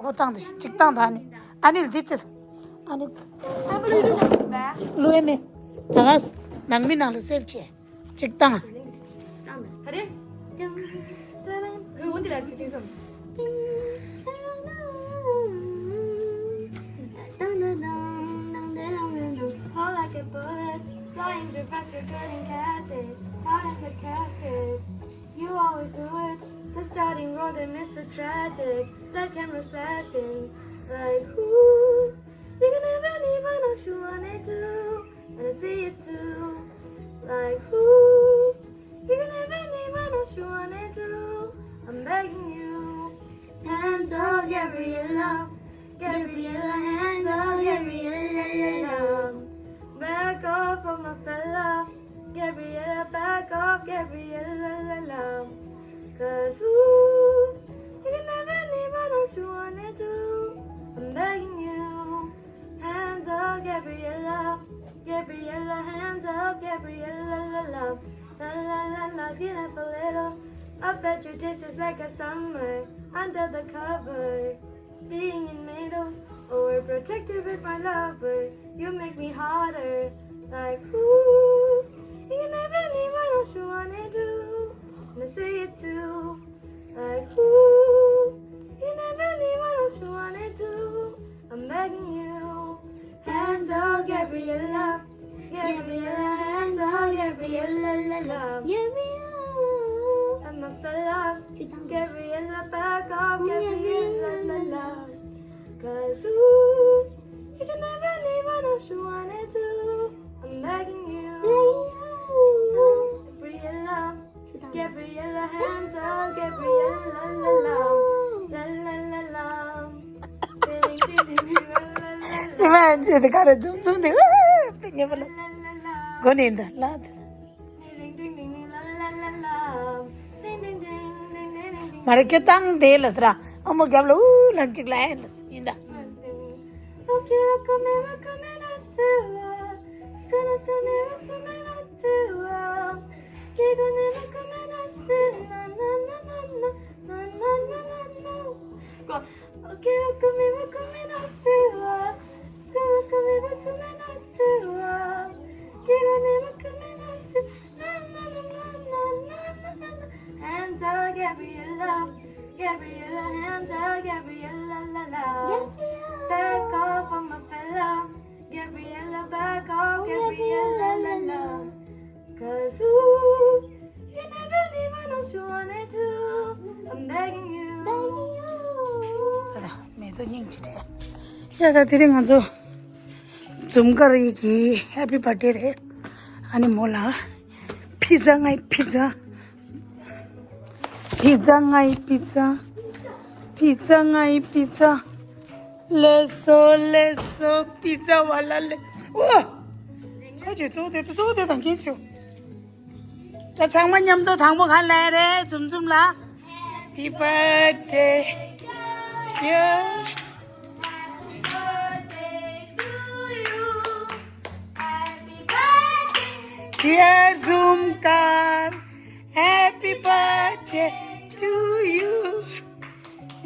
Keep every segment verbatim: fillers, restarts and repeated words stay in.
ཨོ་བཏང་དེ་གཅིག་བཏང་ད་ནི། ཨ་ནི་འདི་དེ། ཨ་ནི། ཨ་མ་ལུས་ནང་བ། ལུས་མེད། ད་ག་ནང་མི་ནང་ལ་སེབ་བྱས། གཅིག་བཏང་། ཧ་རེ། ཅང་། ཅང་། འོན་ཏེ་ལ་ཁྱོད་ཅིག་སོང་། Fall like a bullet, flying too fast, you couldn't catch it. Caught in the casket, you always do it. The starting road and miss the tragic. That camera's flashing like, ooh, you can have anyone else you wanna do. And I see it too. Like, ooh, you can have anyone else you wanna do. I'm begging you. Hands off, Gabriella. Gabriella, hands off, Gabriella. Back off of my fella. Gabriella, back off, Gabriella. Cause ooh, you can have anyone else you wanna do. I'm begging you. Hands up, Gabriella. Gabriella, hands up, Gabriella. La la la la la, skin up a little. I bet your dish is like a summer under the cover. Being in middle or protected with my lover. You make me harder. Like who? You can have anyone else you wanna do. And I say it too. Like who? You can have anyone else you wanna do. I'm begging you. Hands up, Gabriella. Gabriella, hands up, Gabriella, la, la. Gabriella. I'm a fella. Gabriella, back up, Gabriella, la, la. Cause ooh, you can have anyone else you wanna do. I'm begging you. Gabriella. Gabriella, hands up, Gabriella, la la la, la la la la. Ding, ding, ding, ding, la la la la. མི་མ་ཡན་ཆད་དེ་ག་རེ་འཛུམ་འཛུམ་དེ་ཨ་ཨ་ཨ་ངེས་པ་ལ། དགོ་ནས་འདི་ལ་དེ། Ding, ding, ding, ding, la la la la. Ding, ding, ding, ding, ding, ding, ding. མ་རེད་ཁྱོད་བཏང་དེ་ལ་ཟེར་ཨ་མོ་རྒྱབ་ལ་ཨུ་ལན་ཅིག་ལ་ཨེ་ལ་ཡིན་ད། Okay, welcome in, welcome in, I say what? It's gonna, it's gonna, it's gonna, it's gonna, it's gonna, it's gonna, it's gonna, it's gonna, it's gonna, it's gonna, it's gonna, it's gonna, it's gonna, it's gonna, it's gonna. Go. Okay, welcome in, welcome in, I say what? It's gonna, it's gonna, it's gonna, it's gonna, it's gonna. Okay, welcome in, welcome in, I say, na, na, na. Hands up, Gabriella. Gabriella, hands up, Gabriella, la, la. Back off of my fella. Gabriella, back off, Gabriella, la, la. Cause ooh, you never leave, I know you wanted to. I'm begging you. ད་ལྟ་མེ་ཏོག་སྙིང་རྗེ་རེད། ཡ་ད་དེ་རིང་ང་ཚོ་འཛུམ་དཀར་ཡིག་གི་ཧེ་པི་བྷར་ཐི་ཌེ་རེད། ཨ་ནི་མོ་ལ་ཕི་ཛ་ང་ཡི་ཕི་ཛ། ཕི་ཛ་ང་ཡི་ཕི་ཛ། ཕི་ཛ་ང་ཡི་ཕི་ཛ། ལེ་སོ་ལེ་སོ་ཕི་ཛ་ཝ་ལ་ལེ། ཨོ། ཁོ་ཚོས་གཙོ་བོ་དེ་གཙོ་བོ་དེ་དང་ཁྱེད་ཚོས། ད་ཚང་མ་མཉམ་དུ་དང་པོ་ག་ལེ་རེད་འཛུམ་འཛུམ་ལ། Happy birthday to you. Happy birthday to you. Happy birthday. Dear འཛུམ་དཀར། Happy birthday to you.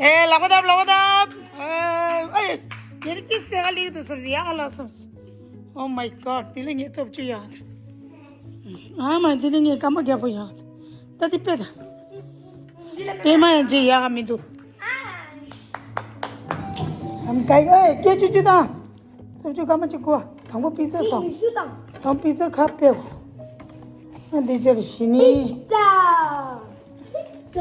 ཨེ་ལག་པ་བརྡབ་ལག་པ་བརྡབ། ཨེ་ཨེ་ངེད་ཀྱིས་དེ་ག་ལིག་དུ་སོང་ཡ་ག་ལ་སོང་། Oh my god དེ་ལས་ངའི་སྟོབས་བཅུ་ཡག་ཨ་མ་དེ་ནི་ངའི་སྐམ་པ་རྒྱལ་པོ་ཡག་ད་དེ་དཔེ་ད། དཔེ་མ་ཡང་རྗེས་ཡག་ག་མི་འདུག་ཨམ་ཀའི་ཨེ་སྐད་ཅིག་ཅིག་དང་། སྟོབས་བཅུ་སྐམ་པ་གཅིག་གོ། དང་པོ་པི་ཙ་སོང་། ཨེ་ཤུ་དང་། དང་པི་ཙ་ཁ་དཔེ་གོ། ཨ་འདི་ཅེར་ཞི་ནི། པི་ཙ།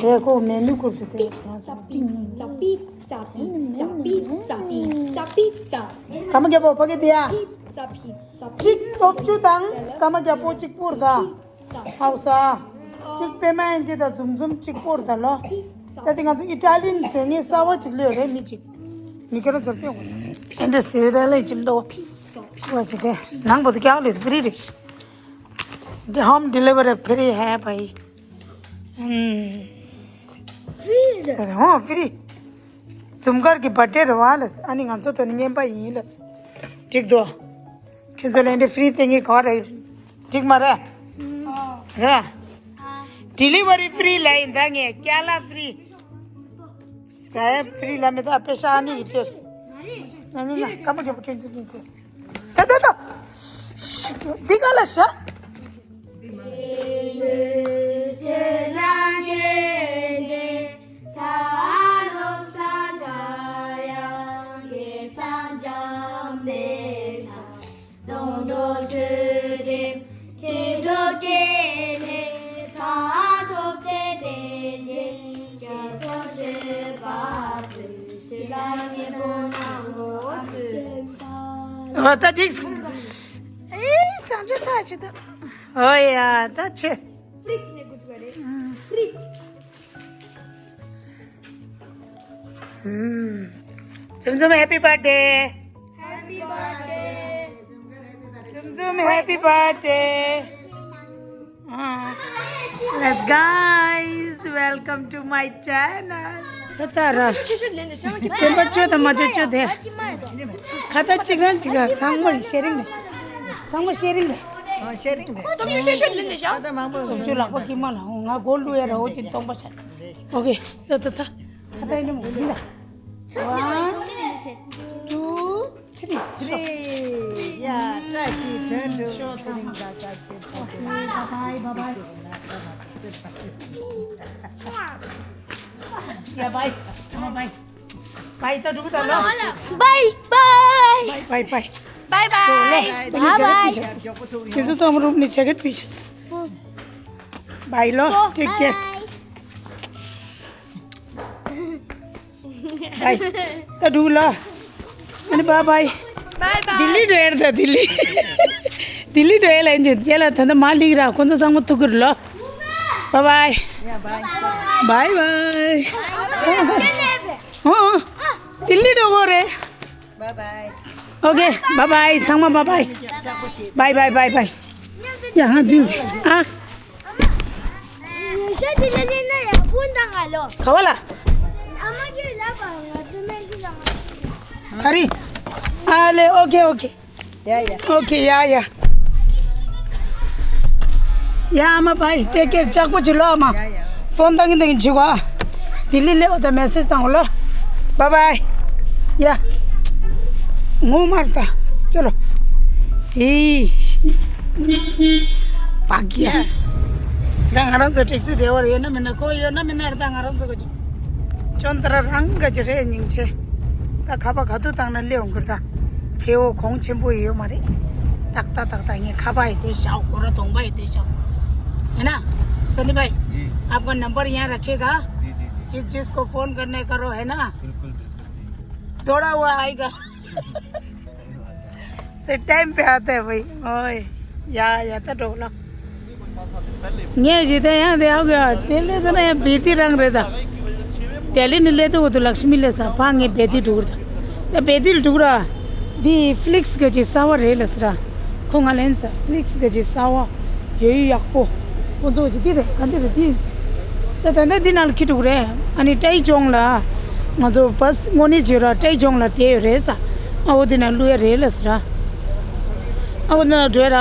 དེ་ཀོ་མེ་ནུ་ཀུར་སི་དེ་ང་ཚོ་ཏིང་། ཙ་པི་ཙ་པི་ཙ་པི་ཙ་པི་ཙ་པི་ཙ། སྐམ་པ་རྒྱལ་པོ་ཕ་གི་དེ་ཡ། ཕི་ཙ་ཕི་ཙ་ཕི། གཅིག་སྟོབས་བཅུ་དང་སྐམ་པ་རྒྱལ་པོ་གཅིག་པུར་ད། ཧའུ་ས། གཅིག་པད་མ་ཡན་ཆད་དང་འཛུམ་འཛུམ་གཅིག་པུར་ད་ལོ། ད་དེ་ང་ཚོ་ཨི་ཊ་ལི་ཡན་བཟོ་མཁན་གསར་པ་གཅིག་ལོས་རེད་མི་གཅིག་མི་ཁྱོད་རང་ཚོར་སྟོན་དགོས། ཨེ་འདྲ་སི་ར་ལེ་ཅིམ་དོ། ཝ་ཅི་དེ་ནང་པོ་དེ་ཀྱག་ལོས་ཕི་རི་རེད། དེ་ཧོམ་ཌི་ལི་ཝ་རི་ཕི་རི་ཧེ་བྷའི། ཧོ་ཕི་རི། འཛུམ་དཀར་གྱི་བར་ཐི་ཌེ་རེད་བ་ལ། ཨ་ནི་ང་ཚོ་དོན་ནི་བརྙན་པ་ཡིན་ལ། འགྲིག་འདུག་ཁྱོད་ཚོ་ལ་འདི་ཕི་རི་སྟེར་མཁན་ག་རེ་འགྲིག་མ་རེད། རེད། ཌི་ལི་ཝ་རི་ཕི་རི་ལ་ཡིན་ད་ངས་ཀྱ་ལ་ཕི་རི། ཟས་ཕི་རི་ལ་མི་ད་པེ་ཤ་ཨ་ནི་ཡི་ཏེ། ཉ་ཉ་ཉ་ཀ་མ་གི་བུ་ཁྱོད་ཚོ་གཉིས་ཏེ། ད་ད་ད། འདི་ག་ལ་ཤ། འོ་ད་འགྲིག་ཨེ་སང་ཆ་ཚ་ཆེ་ད། འོ་ཡ་ད་ཆེ། ཙུམ་ཙུམ་happy birthday. Happy birthday. ཙུམ་ཙུམ་happy birthday. Let's guys, welcome to my channel. ད་ད་ར། སེམས་པ་བཅོས་དང་མ་བཅོས་བཅོས་དེ། ཁ་ད་གཅིག་རང་གཅིག་རང་ཚང་མ་ཤེ་རིང་རེད། ཚང་མ་ཤེ་རིང་རེད། ཨ་ཤེ་རིང་རེད། ཁ་ད་མང་པོ་ཁོང་ཚོའི་ལག་པ་ཀྱི་མ་ལ་ང་སྒོ་བླུག་ཡ་ར་འོ་ཅིག་སྟོང་པ་ཆགས། ཨོ་ཁེ། ད་ད་ད། ཁ་ད་ཡིན་ནམ་ཡིན་ད། One, two, three. Three. Yeah, བཀྲ་ཤིས་དོན་གྲུབ། ཤོག་ཚང་མ། Bye bye, bye bye. Yeah, bye. Come on, bye. Bye, ད་འགྲོ་གི་ད་ལོ། Bye bye. Bye bye bye. Bye bye. ལོ། དེ་ནི་ཇེ་ཀེཊ་ཕུལ་ཤག་དེ་ཚོ་ཚང་མ་རུམ་ནས་ཇེ་ཀེཊ་ཕུལ་ཤག Bye ལོ། Take care. Bye. ད་འགྲོ་ལོ། ཨ་ནི་bye bye. Bye bye. ལྡི་ལི་འགྲོ་ཡར་ད་ལྡི་ལི། ལྡི་ལི་འགྲོ་ཡ་ལ་ཡིན་ཅིང་རྗེས་ལ་ད་ལྟ་མ་ལིག་ར་ཁོང་ཚོ་ཚང་མ་ཐུག་གི་རེད་ལོ། Bye bye. Yeah, bye. Bye bye. ཨོ་ཨོ། ལྡི་ལི་འགྲོ་གོ་རེད། Bye bye. Okay, bye bye. ཚང་མ་bye bye. Bye bye bye bye. ཡ་ཧ་དུས་ཨ། ཉེ་ཤ་དེ་ལ་ལེན་ན་ཡ་ཕོན་དང་ང་ལོ། ག་བ་ལ། ཨ་མ་གི་ལ་བ་ང་དུ་མེ་གི་ལ་ང་། ག་རེ། ཨ་ལེ། Okay okay. ཡ་ཡ། Okay, ཡ་ཡ། ཡ་ཨ་མ་bye, take care. ལྕགས་པོ་བྱེད་ལོ་ཨ་མ། ཡ་ཡ། ཕོན་བཏང་གིན་བཏང་གིན་བྱེད་གོ་ཨ། ལྡི་ལི་སླེབས་པ་དང་མེ་སེ་ཇི་བཏང་གོ་ལོ། Bye bye. ཡ། ངོ་མར་ད། ཅོ་ལོ། ཨི། བག་ཡ། ད་ང་རང་ཚོ་ཊེག་སི་ཌའི་ཝར་ཡོད་ན་མིན་ན་ཁོ་ཡོད་ན་མིན་ན་ད་ང་རང་ཚོ་གི་ཅོན་ཏ་ར་རང་ག་ཅི་རེད་སྙིང་རྗེ། ད་ཁ་པར་ག་དུས་བཏང་ན་སླེབས་འོང་གི་རེད་ད། ཁེ་འོ་གོང་ཆེན་པོ་ཡོད་མ་རེད། ཏག་ཏག་ཏག་ཏག་ངས་ཁ་པར་ཡི་དེ་བཞག་སྒོ་ར་གདོང་པ་ཡི་དེ་བཞག है ना सनी भाई जी। आपका नंबर यहाँ रखेगा। जी जी जी। जिस जिसको फोन करने करो है ना। बिल्कुल बिल्कुल जी। दौड़ा हुआ आएगा। सही बात है। सही टाइम पे आता है भाई। ओए। या या तो डोला। ངས་ཇི་ལྟར་ཡང་དེ་ཨ་ག་དེ་ལས་ས་ན་ཡང་བེ་ཏི་རང་རེད་ད། ཏེ་ལི་ནི་ལས་དུ་འོ་དུ་ལག་ཤི་མི་ལས་ས་ཕ་ངས་བེ་ཏི་འགྲུག་ར། ད་བེ་ཏི་འགྲུག་ར། འདི་ཕི་ལིག་སི་ག་ཅི་གསར་བ་རེད་ལ་ཟེར་ར། ཁོ་ང་ལན་ས་ཕི་ལིག་སི་ག་ཅི་གསར་བ་ཡོད་ཡོད་ཡག་པོ། ཁོ་ཚོ་ཅི་འདི་རེད་ག་འདི་རེད་འདི་ཡིན་ཟེར། ད་ད་ད་འདི་ནང་ལ་ཁི་འགྲུག་རེད། ཨ་ནི་ཏའི་ཅོང་ལ། ང་ཚོ་བ་སི་དངོས་གནས་བྱོས་ར་ཏའི་ཅོང་ལ་བསྡད་ཡོད་རེད་ས། ཨ་འོ་འདི་ནང་བླུག་ཡ་རེད་ལ་ཟེར་ར། ཨ་འོ་འདི་ནང་འགྲོ་ཡ་ར།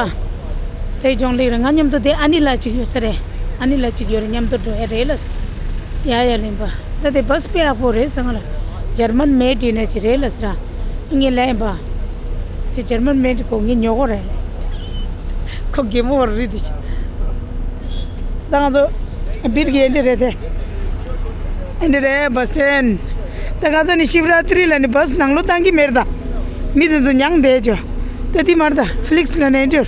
ཏའི་ཅོང་ལིག་ར་ང་མཉམ་དུ་བསྡད་ཨ་ནི་ལ་ཅིག་ཡོད་ས་རེད། ཨ་ནི་ལ་ཅིག་ཡོད་རེད་མཉམ་དུ་འགྲོ་ཡ་རེད་ལ་ཟེར། ཡ་ཡ་ལེན་པ། ད་དེ་བ་སི་དཔེ་ཡག་པོ་རེད་ཟེར་ང་ལ། ཇར་མན་མེ་ཌི་ནས་ཅིག་རེད་ལ་ཟེར་ར། ངས་ལན་པ། དེ་ཇར་མན་མེ་ཌི་ཁོ་ངའི་ཉོ་གོ་རེད་ལ། ཁོ་གད་མོ་བར་རི་དེ་ཤི། ད་ང་ཚོ་བིར་གི་ཨེ་འདྲ་རེད་དེ། ཨེ་འདྲ་རེད་བ་སེན། ད་ང་ཚོ་ནི་ཤིབ་ར་ཏི་རི་ལ་ནི་བ་སི་ནང་ལོགས་བཏང་གི་མེད་ད། མི་དེ་ཚོ་མྱངས་བསྡད་ཅོ། ད་དེ་མར་ད་ཕི་ལིག་སི་ལ་ནི་ཨེ་འདྲ།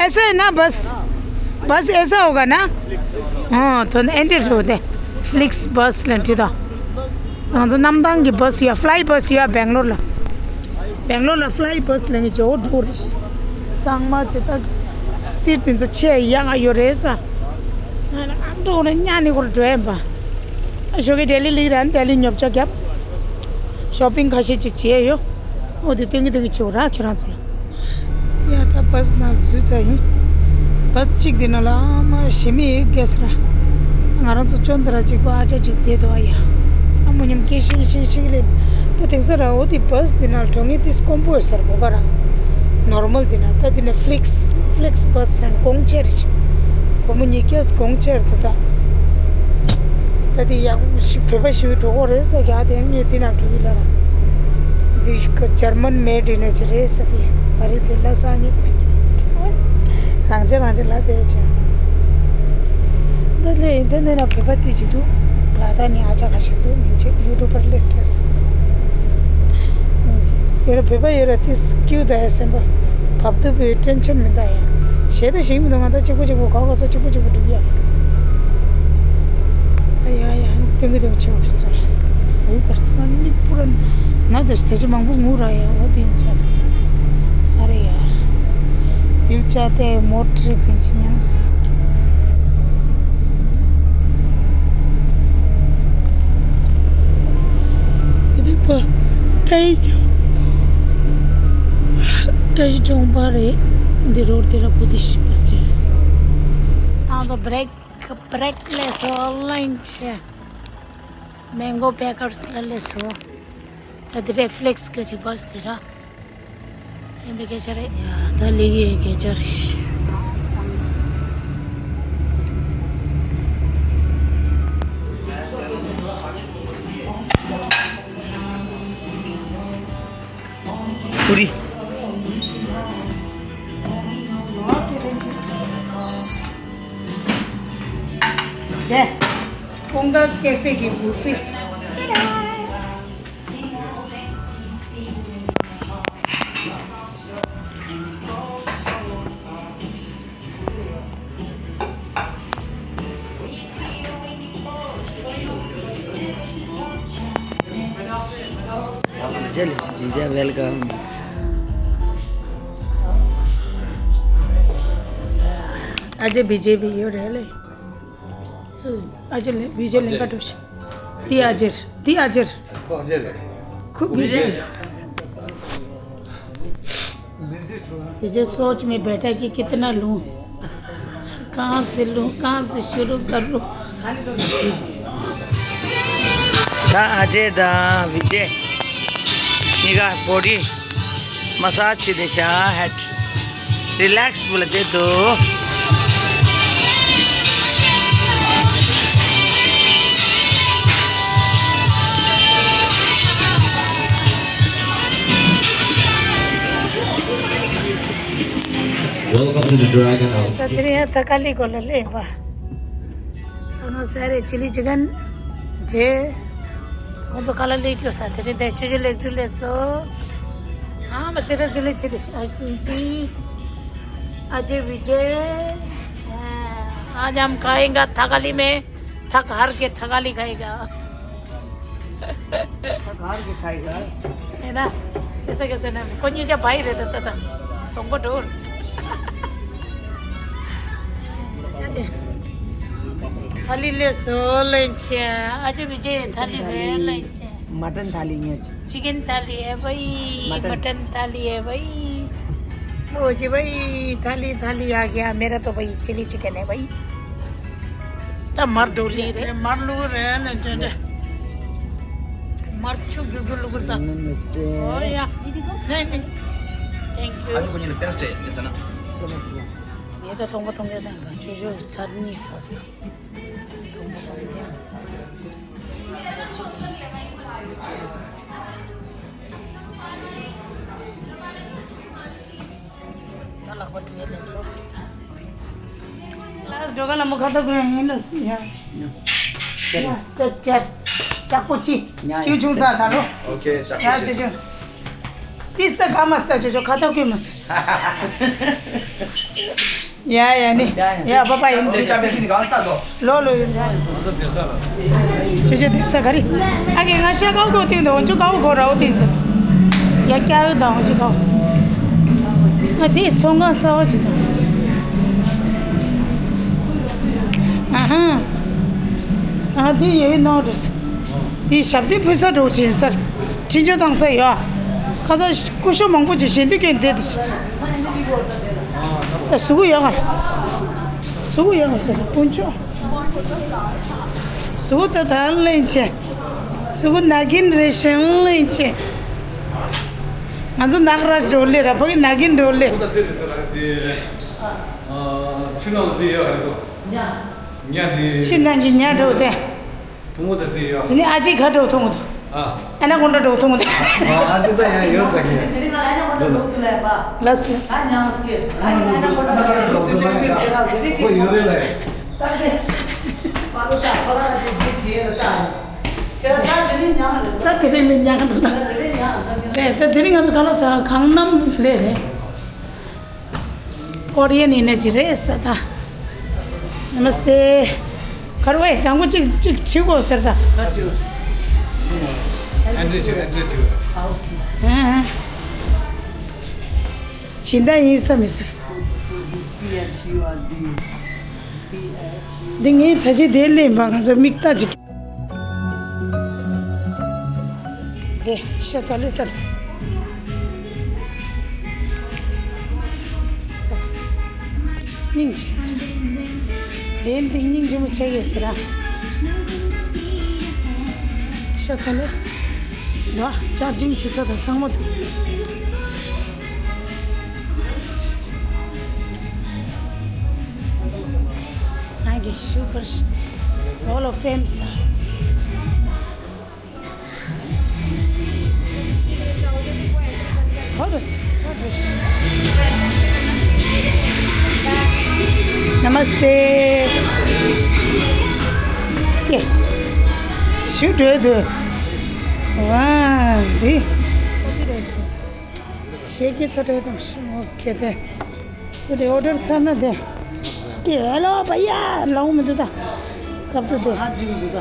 ऐसा है ना बस। बस ऐसा होगा ना। ཨོ་ད་ཨེ་འདྲ་རེད་དེ། ཕི་ལིག་སི་བ་སི་ལ་ནི་ད། ང་ཚོ་གནམ་ཐང་གི་བ་སི་ཡ་ཕི་ལའི་བ་སི་ཡ་སྦེང་ལོར་ལ། སྦེང་ལོར་ལ་ཕི་ལའི་བ་སི་ལ་ངས་ཇོ་བོ་འགྲོ་རེད། གཙང་མ་བྱེད་ད་སིར་དེ་ཚོ་ཆེ་ཡང་ཡོད་རེད་ས། ང་ལ་ཨ་འགྲོ་ན་ཉ་ནི་ཁོར་འགྲོ་ཡིན་པ། ཨ་ཞོགས་ཀྱི་ལྡི་ལི་ལིག་ར་ལྡི་ལི་ཉོབ་ཆ་རྒྱབ། ཤོ་པིང་ཁ་ཤས་ཅིག་བྱས་ཡོད། འོ་དེ་སྟོན་གི་སྟོན་གི་ཆེ་བོ་ར་ཁྱོད་རང་ཚོ་ལ། ཡ་ད་བ་སི་ནང་འཛུལ་ཚར་ཡིན། བ་སི་གཅིག་དེ་ནང་ལ་ཨ་མ་ཞེ་མི་ཡོད་སྐད་ཟེར་ར། ང་རང་ཚོ་ཅོན་ཏ་ར་གཅིག་པ་ཨ་ཅག་གཅིག་བསྡད་འདུག་ཨ་ཡ། ཨ་མོ་མཉམ་སྐད་ཤིག་ཤིག་ཤིག་ལེབ། ད་དེང་སང་ར་འོ་དེ་བ་སི་དེ་ནང་ལ་འགྲོ་ངེས་དེ་དཀོན་པོ་ཡོད་ས་ར་བོད་པ་ར། ནོར་མལ་དེ་ནང་ད་དེ་ནས་ཕི་ལིག་སི་ཕི་ལིག་སི་བ་སི་ལ་ནི་གོང་ཆེ་རེད། སྒོར་མོ་ཉིས་བརྒྱ་གོང་ཆེ་རེད་ད་ད། ད་དེ་ཡག་པོ་ཞིག་བོད་པ་ཞིག་འགྲོ་གི་རེད་ཟེར་གྱི་ཨ་དེ་ངས་འདི་ན་འགྲོ་གི་ལ་ལ། འདི་ཞིག་ཇར་མན་མེ་ཌི་ནས་ཅི་རེད་ཟེར་དེ་ག་རེ་དེ་ལ་ས་ངས་རང་ཅག་རང་ཅག་ལ་དེ་བྱས། ད་ལས་འདི་ནས་ན་བོད་པ་དེ་ཅི་འདུག་ལ་ད་ནི་ཨ་ཅག་ཁ་ཤས་འདུག་མིང་ཆད་ཡུ་ཊུབ་པར་ལས་ལས། ཡོད་ར་བོད་པ་ཡོད་ར་དེ་སྐྱིད་ད་ཡ་སེམས་པ་བབ་ཐུབ་པའི་ཊེན་ཤན་མི་འདའ་ཡ། གཞས་ད་ཞིག་མི་འདུག་ང་ད་གཅིག་པོ་གཅིག་པོ་ག་ག་ས་གཅིག་པོ་གཅིག་པོ་འགྲུག་ཡ། ད་ཡ་ཡ་ཏན་གི་ཏན་གི་ཆེ་བ་ཁྱོད་ཚོ་ལ་གོ་ཡུ་གོ་སྟངས་ནི་པུ་ར་ན་ད་ཞིག་ད་ཅི་མང་པོ་ངུ་ར་ཡ་འོ་དེ་ཡིན་ས། ཨ་རེ་ཡ། दिल चाहते हैं मोटर पे नाच। དེ་ནས་པ་ཏའི་ཀྱང་བཀྲ་ཤིས་གྲོང་པ་རེད། འདི་རོར་དེ་ལ་གོ་དེ་ཤི་པ་སྟེ། ཨ་ད་བྷི་རེག་བྷི་རེག་ལས་སོ་ཨོན་ལ་ཡིན་ཆེ། མེང་གོ་བྷེ་ཀར་སི་ལ་ལས་སོ། ད་དེ་རེ་ཕི་ལེག་སི་གི་ཅི་བ་སྟེ་ར། ཡིན་པའི་སྐད་ཆ་རེད། ཡ་ད་ལི་ཡི་སྐད་ཆ་རེད། ཀུ་རི། དེ། ཀུང་ག་ཀེ་ཧྥེ་གི་བུ་ཧྥེ། Welcome. ཨ་ཅེ་བི་ཇེ་པི་ཡོད་རེད་ལེ། སུ། ཨ་ཅེ་ལེ་བི་ཇེ་ལེན་ཀ་འགྲོ་ཤི། འདི་ཨ་ཅེ་རེད། འདི་ཨ་ཅེ་རེད། ཁོ་ཨ་ཅེ་རེད། ཁོ་བི་ཇེ་རེད། विजय सोच में बैठा कि कितना लूं, कहां से लूं, कहां से शुरू कर लूं। ད་ཨ་ཅེ་དང་བི་ཇེ་གཉིས་ཀ་བོ་ཌི་མ་སཱཇ་བྱེད་དེ་ཤག་ཧད་རི་ལེག་སི་བུ་ལ་བསྡད་འདུག Welcome to the Dragon House. ད་དེ་རིང་ཡང་ཐ་ཀ་ལི་གོ་ལ་སླེབས་པ། ད་ང་ཟེར་རེད་ཅི་ལི་ཅི་གན་འདྲེ། ཁོང་ཚོ་ཁ་ལ་སླེབས་རྒྱུ་ད་དེ་རིང་ད་ཆུ་ཆུ་ལེགས་གྲུ་ལས་སོ། ཨ་མ་ཚེ་ར་ཚེ་ལི་ཆེ་དེ་ཤ་ཨ་ཤི་ཏིན་ཚི། ཨ་ཅེ་བི་ཅེ། ཨ་ཉམ་ཁ་ཡིན་ག་ཐ་ཀ་ལི་མེ། ཐ་ཀ་ཧར་གེ་ཐ་ཀ་ལི་ཁ་ཡིན་ག། ད་གར་གྱི་ཁ་ཡི་ག་ཨེ་ན། ཨེ་ས་གེ་ས་ན་ཁོ་གཉིས་ཆ་བ་ཡི་རེད་ད་ད་ད། དོང་པོ་འགྲོ། ད་དེ། ཐ་ལི་ལས་སོ་ལེན་ཆེ། ཨ་ཅེ་བི་ཅེ་ཐ་ལི་རེད་ལེན་ཆེ། མ་ཏན་ཐ་ལི་ཉེ་ཆེ། ཅི་ཀན་ཐ་ལི་ཨེ་བ་ཡི། མ་ཏན་ཐ་ལི་ཨེ་བ་ཡི། ཨོ་ཅི་བ་ཡི་ཐ་ལི་ཐ་ལི་ཡ་གི་ཡ་མེ་ར་ཏོ་བ་ཡི་ཅི་ལི་ཅི་ཀན་ཨེ་བ་ཡི། ད་མར་འགྲོ་ལི་རེད། མར་ལུག་རེད་ལ་འདྲ་འདྲ། མར་ཆུ་རྒྱུ་རྒྱུ་ལུག་རེད་ད། ཨོ་ཡ། ནས་ནས། Thank you. ཨ་ཅེ་ཁོ་གཉིས་ལ་བསྟན་སྲེད་མི་ཟེར་ན། ངས་ད་ཐོང་པ་ཐོང་ཡ་དང་ཆུ་ཆུ་ཚར་གཉིས་ཟ་ཟ། ཐོང་པ་ཐོང་ཡ། ད་ལག་པ་བཀྲུ་ཡ་ལས་སོ། ལགས་འགྲོ་ག་ལ་མོ་ཁ་ཐག་གོ་ཡ་ཡིན་ལ་སི་ཡ། ཡ་ཅག་ཅག་ཅག་པོ་ཅི། ཡ་ཡ་ཁྱིའུ་ཆུང་ས་ད་ལོ། ཨོ་ཁེ་ཅག་ཡ་པོ་ཅི། ཅོ་ཅོ། ཏིས་ད་ག་མ་སྟ་ཅོ་ཅོ་ཁ་ཐག་གོ་མ་སི། ཡ་ཡ་ནི། ཡ་ཡ་ཡ་པ་པ་ཡིན། ཨོ་ཅག་པོ་ཅི་ནི་ག་ལ་ལྟ་དོ། ལོ་ལོ་ཡོད་ཡ། ང་ཚོ་བསྡད་ས་ལ། ཅི་ཅི་བསྡད་ས་ག་རེ། ཨ་ཀེ་ང་ཤ་ཀའུ་ཀོ་ཏིང་དང་འོན་ཅུ་ཀའུ་ཀོ་རའོ་ཏིང་ས། ཡ་ཀྱའུ་དང་འོན་ཅུ་ཀའུ། ཨ་དེ་ཚོང་ཁང་གསར་བ་ཅིག་དང་། ཨ་ཧ། ཨ་དེ་ཡོད་ནོ་རེད། དེ་ཞབས་བརྟན་ཕུལ་ས་འགྲོ་ཅིག་ཡིན་ས། འཕྲིན་བཅོལ་བཏང་ས་ཡོད། ཁ་སང་སྐུ་ཞབས་མང་པོ་ཅིག་ཞལ་འདོན་སྐྱོན་བསྡད་དེ། ད་གཟུགས་པོ་ཡག་ག་རེད། གཟུགས་པོ་ཡག་ག་རེད་ད་དཀོན་མཆོག་གཟུགས་པོ་ད་ད་ལེན་ཆེ། གཟུགས་པོ་ན་གིན་རེ་ཞིང་ལེན་ཆེ། ང་ཚོ་ནག་ར་ཞིག་འགྲོ་ལེ་ར་ཕ་གི་ན་གིན་འགྲོ་ལེ། ཁོ་ད་དེ་རེད་ད་ག་རེད་དེ། ཨ་ཆུ་ནང་ལ་དེ་ཡོད་ག་རེད་དོ། ཉ་དེ། ཆུ་ནང་གི་ཉ་འགྲོ་དེ། ཐུང་ངུ་དེ་དེ་ཡོད། དེ་ནི་ཨ་ཅེ་ཁ་འགྲོ་ཐུང་ངུ་དུ། ཨ། ཨ་ན་ཀོན་ཌ་འགྲོ་ཐུང་ངུ་དུ། ཨ་ཨ་ཅེ་ད་ཡང་ཡོད་ད་གི། དེ་ནི་ང་ཨ་ན་ཀོན་ཌ་འགྲོ་ཐུང་ལ་ཡ་པ། ལགས་ལགས། ད་ཉང་སྐྱེ། ཨ་ན་ཀོན་ཌ་འགྲོ་ཐུང་ལ་ཡ། ཁོ་ཡོད་རེད་ལ་ཡ། ད་དེ་པ་ལོ་ད་ཁོ་ར་ད་དེ་དེ་ཅེ་ཡོད་ད། ཁྱེད་རང་ད་དེ་རིང་ཉང་རེད། ད་དེ་རིང་ནི་ཉང་རེད། ད་དེ་རིང་ཉང་རེད། དེ་ད་དེ་རིང་ང་ཚོ་ག་ལ་ས་གང་ནམ་ལས་རེད། ཀོ་རི་ཡན་ཡིན་ན་ཅི་རེད་ཟེར་ད། ནམ་སྟེ། ཁར་ཝེ་དང་པོ་གཅིག་གཅིག་བྱེད་དགོས་ཟེར་ད། ཨན་ཌི་ཆུ་ཨན་ཌི་ཆུ། ཨ། སྦྱིན་བདག་ཡིན་ས་མི་ཟེར། འདི་ངས་ད་ཅི་དེ་ལེན་པ་ང་ཚོ་མིག་ལྟ་ཅིག་དེ་ཤ་ཚ་ལོས་ལྟ། སྙིང་རྗེ། ལན་འདི་སྙིང་རྗེ་མོ་ཆགས་ཡོད་ཟེར་ར། ཤ་ཚ་ལོས། འདུག་ཨ། ཅར་ཇིང་བྱེད་ས་དང་ཚང་མ་འདུག་ང་གི་ཤུ་གར་ཧོལ་ཨོ་ཕེམ་ས། ཧོ་རུ་སི། ཧོ་རུ་སི། ནམ་སྟེ། ཀེ། ཤུ་འགྲོ་འདུག་ཝ། འདི། ཤེས་ཀྱི་ཚོ་དྲེད་དང་ཤི་མོ་ཁེ་དེ། དེ་ཨོ་ཌར་ཚར་ན་དེ། ཀེ་ཧེ་ལོ་བ་ཡ་ལའོ་མི་འདུག་ད། སྐབས་དུ་དེ།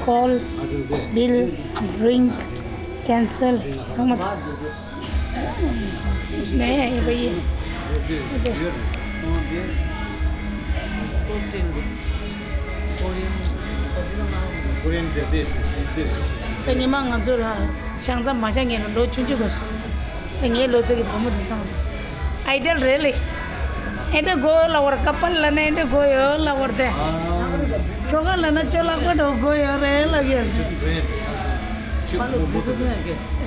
ཁོལ། བིལ། ཌི་རིང་། ཀེན་སལ་ཚང་མ་དེ། ནས་ཡ་ཡི་བ་ཡི། དེ། དེ་ཉི་མ་ང་ཚོ་ལ་ཆང་ཙམ་མ་ཆག་ངེས་ལ་ལོ་ཆུང་ཆུང་གོ་སོང་། ད་ངའི་ལོ་ཚོད་ཀྱི་བུ་མོ་དེ་ཚང་མ་ཨའི་ཌལ་རེད་ལེ། ཨེ་འདྲ་དགོས་ལ་བར་ཀ་པལ་ལ་ན་ཨེ་འདྲ་དགོས་ཡོད་ལ་བར་དེ། ཁྱོ་ག་ལ་ན་ཅོ་ལག་པ་འགྲོ་དགོས་ཡོད་རེད་ལ་གི།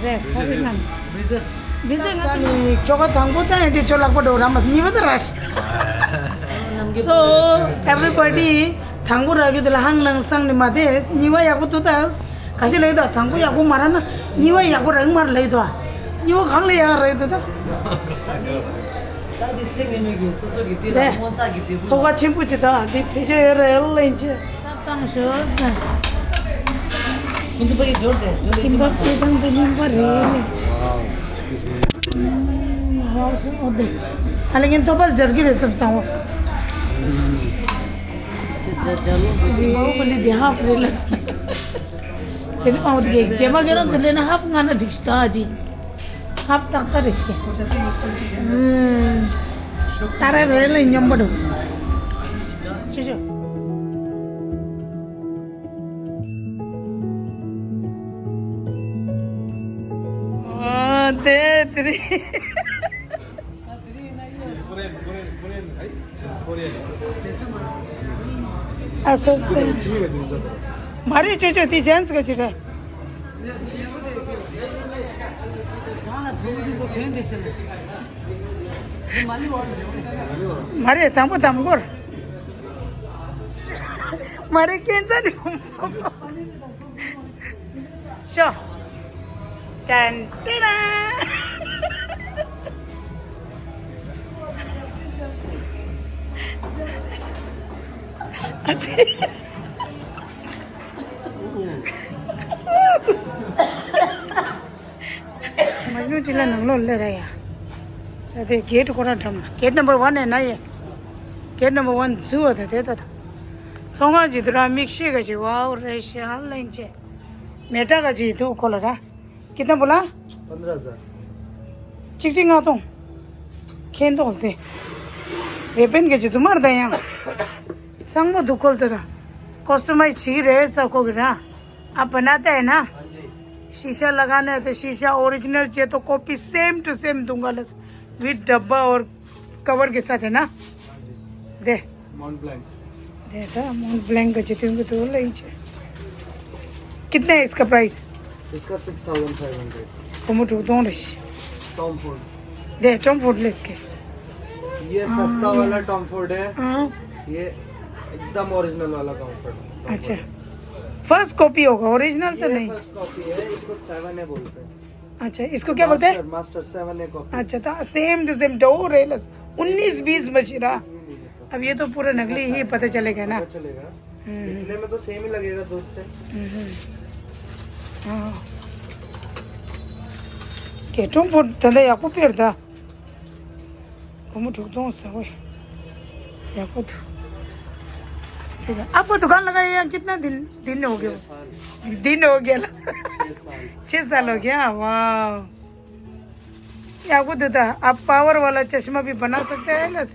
རེད་ཁ་རེ་ན། བི་ཟ་ས་ནི་ཁྱོ་ག་དང་པོ་ད་ཨེ་འདྲ་ཅོ་ལག་པ་འགྲོ་ར་མ་གཉིས་པ་ད་ར་ཤི། So everybody དང་པོ་ར་གི་དེ་ལ་ཧང་ལང་སང་ནི་མ་དེ་གཉིས་པ་ཡག་པོ་འདུག་ད། ག་ཞིག་ལབ་ཡོད་ད། དང་པོ་ཡག་པོ་མ་རག་ན་གཉིས་པ་ཡག་པོ་རག་མ་རེད་ལབ་ཡོད་ད། གཉིས་པ་གང་ལ་ཡག་རེད་ད། ད་དེ་ཚེ་ངེས་མེད་ཀྱི་སོ་སོ་གི་དེ་ལ་རེད། སྔོ་ཚགས་ཀྱི་འབྲས་བུ་ཐོག་ཁ་ཆེན་པོ་ཅིག་ད་དེ་བེད་སྤྱོད་ཡོད་རེད་ལེན་ཅི། ད་བཏང་ཞོག་ཟེར། ཁོང་ཚོ་ཕ་གི་འབྱོར་ཏེ་འབྱོར་ཏེ་ཀིམ་པབ་དེ་དང་དེ་མིན་པ་རེད། ཧའོ་སི་ཨོ་དེ། ཨ་ལེ་ངན་ཐོབ་པར་སྦྱར་གི་རེད་བསམ་བཏང་བ། ཇ་ཇ་ལོ། དེ་མའོ་པ་ལི་དེ་ཧབ་རེད་ལ། དེ་ནི་མའོ་དེ་གི་ཇེ་མ་གི་རང་ཚོ་ལེན་ན་ཧབ་ང་ན་འགྲིག་ཤི་ད་ཨ་ཅི། ཧབ་ཏག་ཏག་རེ་ཤི། ཨུམ། ཏ་ར་རེ་ལེ་སྙོམས་པ་འགྲོ། ཅོ་ཅོ། ཨ་དེ་དེ་རེད། ཨ་ས་ས། མ་རེད་ཅོ་ཅོ་དེ་ཇན་སི་ག་ཅི་རེད། མ་རེད་དང་པོ་དང་པོར། མ་རེད་ཁྱེད་ཚ་རེད། ཤོ། ཏན་ཏན། ཨ་ཙི། མཇ་ནུ་དེ་ལ་ནང་ལོགས་སླེབས་ར་ཡ། ད་དེ་གེ་ཊི་ཁོ་རང་འགྲམ་ལ་གེ་ཊི་ནམ་བར་ཝན་ནས་ན་ཡེ། གེ་ཊི་ནམ་བར་ཝན་འཛུལ་བ་ད་དེ་ད་ད། ཚོང་ཁང་ཅིག་འདུག་ར་མིག་ཤེལ་ག་ཅིག་ཝའོ་རེ་ཤ་ལེན་ཅེ། མེ་ཏྲ་ག་ཅིག་འདུག་ཁོ་ལ་ར། ཀི་ཏན་བོ་ལ། पन्द्रह हज़ार। གཅིག་ཁྲི་ལྔ་སྟོང་། ཁེན་ཏོག་དེ། རེ་པན་ག་ཅིག་འཛུལ་མ་ར་ད་ཡང་། ཚང་མ་འདུག་ཁོ་ལ་ད་ད། ཀོ་སི་ཊ་མའི་ཛི་བྱེད་ཀྱི་རེད་ས་ཁོ་གི་ར། आप बनाते हैं ना? हाँ जी। शीशा लगाना है तो शीशा ओरिजिनल चाहिए तो कॉपी सेम टू सेम दूंगा, बस विद डब्बा और कवर के साथ, है ना? हाँ जी। दे। मॉन्ट ब्लैंक। दे था, मॉन्ट ब्लैंक का जितने को तो ले ही चाहिए। कितना है इसका प्राइस? इसका सिक्स थाउजेंड फ़ाइव हंड्रेड। वो मुझे दो रिश। Tom Ford. दे, टॉम फोर्ड ले इसके। ये सस्ता वाला टॉम फोर्ड है। हाँ। ये एकदम ओरिजिनल वाला टॉम फोर्ड। अच्छा। फर्स्ट कॉपी होगा, ओरिजिनल तो ये नहीं। फर्स्ट कॉपी है, इसको सेवन ए बोलते हैं। अच्छा, इसको क्या बोलते हैं? मास्टर सेवन ए कॉपी। अच्छा, तो same to same dough rails उन्नीस बीस बशीरा। अब ये तो पूरा नकली ही पता चलेगा ना। पता चलेगा। दिखने में तो सेम ही लगेगा दूर से। हाँ। केटों पर तंदा याको पेरदा। को मुझे ठुक दो उससे, ओए। याको तो। ठीक है, आपको दुकान लगाए यहाँ कितना दिन, दिन हो गया? दिन हो गया ना। छह साल हो गया। वाह। याको तो था, आप पावर वाला चश्मा भी बना सकते हैं ना।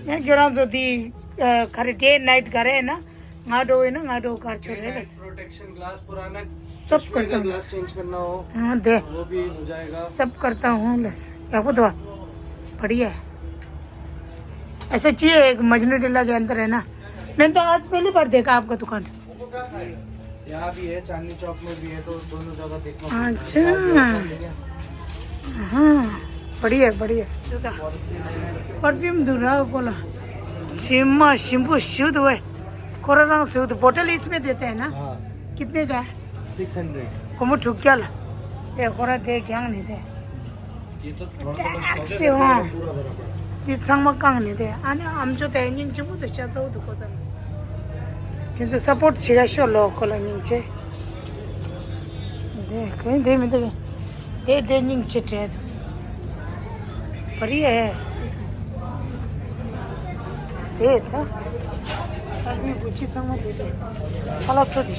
यहाँ ग्राम ज्योति, अ, करे डे नाइट करे है ना। ང་འགྲོ་ཡིན་ན་ང་འགྲོ་གར་ཆོད་རེད། प्रोटेक्शन ग्लास पुराना सब करता हूँ। ग्लास चेंज करना हो हाँ दे। वो भी हो जाएगा। सब करता हूँ लस। याको तो बढ़िया है। ऐसा चाहिए एक मजनू टीला के अंदर है ना। मैंने तो आज पहली बार देखा आपका दुकान। यहाँ भी है, चांदनी चौक में भी है, तो दोनों जगह देखना। अच्छा। हाँ, बढ़िया बढ़िया। परफ्यूम दूरा कोला। छिमा शिम्बू शुद्ध हुए। कोरा रंग शुद्ध बोतल इसमें देते हैं ना। हाँ। कितने का है? Six hundred. कोमो ठुक क्या ला? ये कोरा दे क्या नहीं दे? ये तो टैक्स से हो। ये संगमा कांग नहीं दे। आने हम जो ते निंग चिबु तो चा जाओ दुको तन। किंतु सपोर्ट छिगा शो लो कोला निंग चे। दे कहीं दे में दे। दे दे निंग चे टे। बढ़िया है। दे था। सब भी बुची संगमा दे दे। फला छोड़ी।